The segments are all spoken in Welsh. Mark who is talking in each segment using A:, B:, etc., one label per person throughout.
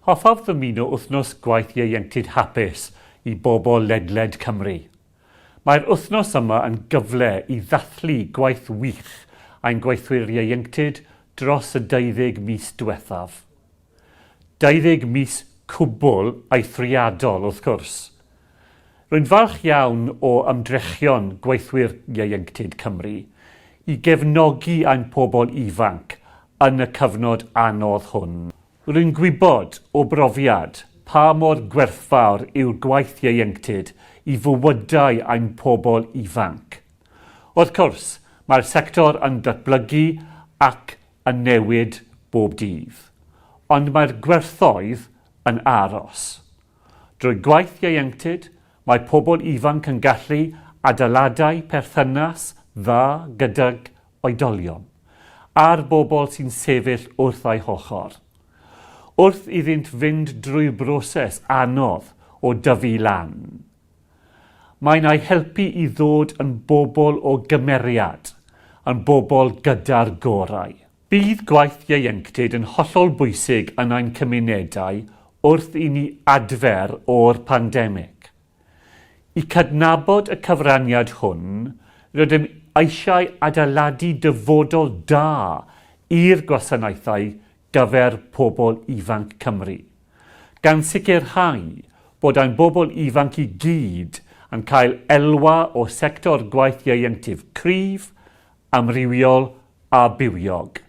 A: Hoffaf ddymuno Wythnos Gwaith Ieuenctid Hapus i bobl ledled Cymru. Mae'r wythnos yma yn gyfle i ddathlu gwaith wych ein gweithwyr ieuenctid dros y deuddeg mis diwethaf. Deuddeg mis cwbl eithriadol, wrth gwrs. Rwy'n falch iawn o ymdrechion gweithwyr ieuenctid Cymru i gefnogi ein pobl ifanc yn y cyfnod anodd hwn. Rwy'n gwybod o brofiad pa mor gwerthfawr yw'r gwaith ieuenctid i fywydau ein pobl ifanc. Wrth gwrs, mae'r sector yn datblygu ac yn newid bob dydd, ond mae'r gwerthoedd yn aros. Drwy gwaith ieuenctid, mae pobl ifanc yn gallu adeiladau perthynas dda gydag oedolion, a'r bobl sy'n sefyll wrth eu hochr. Wrth iddynt fynd drwy'r broses anodd o dyfu lan. Mae'n eu helpu i ddod yn bobl o gymeriad, yn bobl gyda'r gorau. Bydd gwaith ieuenctid yn hollol bwysig yn ein cymunedau wrth i ni adfer o'r pandemig. I cydnabod y cyfraniad hwn, rydym eisiau adeiladu dyfodol da i'r gwasanaethau gyfer pobl ifanc Cymru, gan sicrhau bod ein bobl ifanc i gyd yn cael elwa o sector gwaith ieuenctid cryf, amrywiol a bywiog.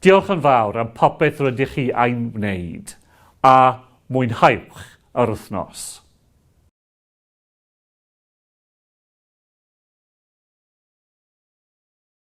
A: Diolch yn fawr am popeth rydych chi a'i wneud, a mwynhewch yr wythnos.